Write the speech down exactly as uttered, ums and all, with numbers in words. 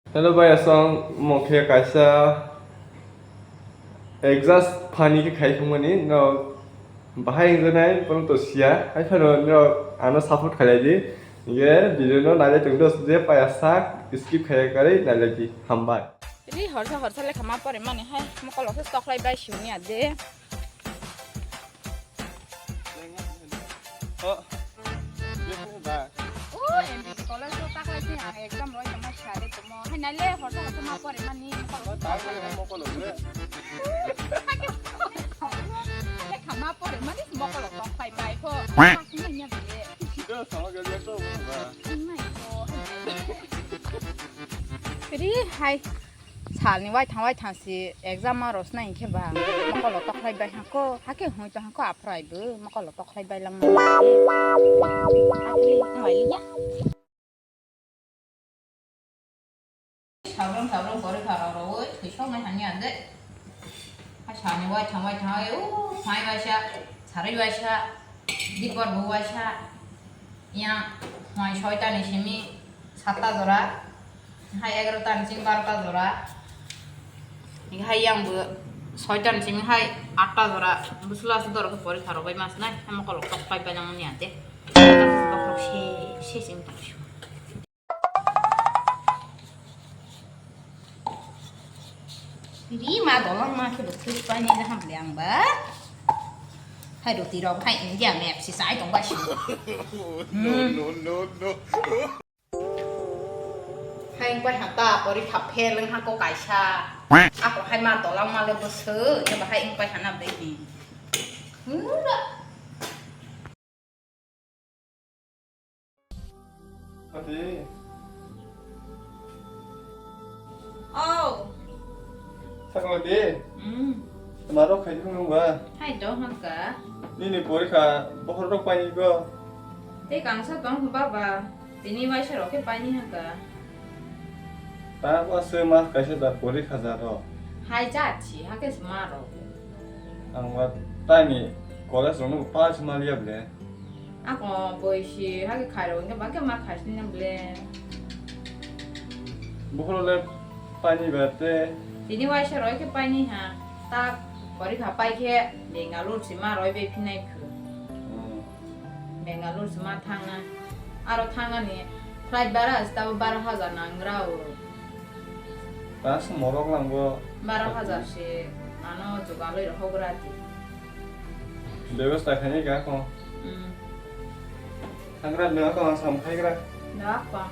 Hello bai asong, mokhe kaisa adjust phani khe khai thangmani no bahai wngjanai bono to siya. Hai phano no ano support khailai di. Ye video no nailai tong dos je paya sak skip khaya kari nailai di. Hambai. Ri horsa horsa lekha ma pore mani hai mokol okhe toklai bai siuni ade. Oh, dia pun ba. Oh, M B B college o taklai se ang exam roi tongma sade tomo. Hai naile horsa horsa ma pore mani. Oh, taklai mo kolo le. Lekha ma pore mani mokol toklai bai ko. Taklai nya bile. Sida sama gel to ba. Nai ko. Ri hai. Salni waithang waithang si exam ma rosna hinkhe ba mokolo tokhlai bai hangko, hake hoi to hangko aphrai bo mokolo tokhlai bai langma. Hakhe wng lai ya. Sabrang sabrang pore kha rok rok oi thwi sok nai hani ande. Ha salni waithang waithang ai u mai waisa, sarwi waisa, dipor bo waisa. Yang hoi soita ni simi satta jora. Hai egarota ni simi barota jora. Hai yang bo soita ni simi hai atta jora. Busula su doro ke pori tharo bai mas nai. Hamo kolok tok pai pai nang ni ante. Se, se simi tak shu. Ri ma dolang ma ke bwtwi pai ni jaham le ang ba. Hai roti rok hai India map si sai tong ba shu. No, no, no, no. Hai wngpai ha ta pori kha phe lwng ha ko kaisa. Ako hai ma tolang ma le bwswk ya ba hai wngpai ha na bre hi. Hura. Ati. Oh. Sakla di. Hmm. Maro khai nung ba. Hai do hangka. Nini pori kha bohor rok pai go. Te kangsa tong ba ba. Tini waisa rok khe paini hangka. Ta ba se mas kaisa da pori khaja rok. Hai jat si hake sma rok. Ang ba tani college rok no pa sma liya ble. Ako boi si hake khai rok hingke bangke ma khai sini ble. Bukhro le paini ba te. Tini waisa rok khe paini ha. Ta pori kha pai khe Bengaluru si ma roi be phinai khu. Hmm. Bengaluru se ma thangna. Aro thangnani flight bara se tabo baro hajar nangra o. Ta se morok langbo. Baro hajar se ano jugaloi rohok gra di. Bebasta khaini ga ko. Hmm. Thangra no ko ang sam khai gra. Da ko.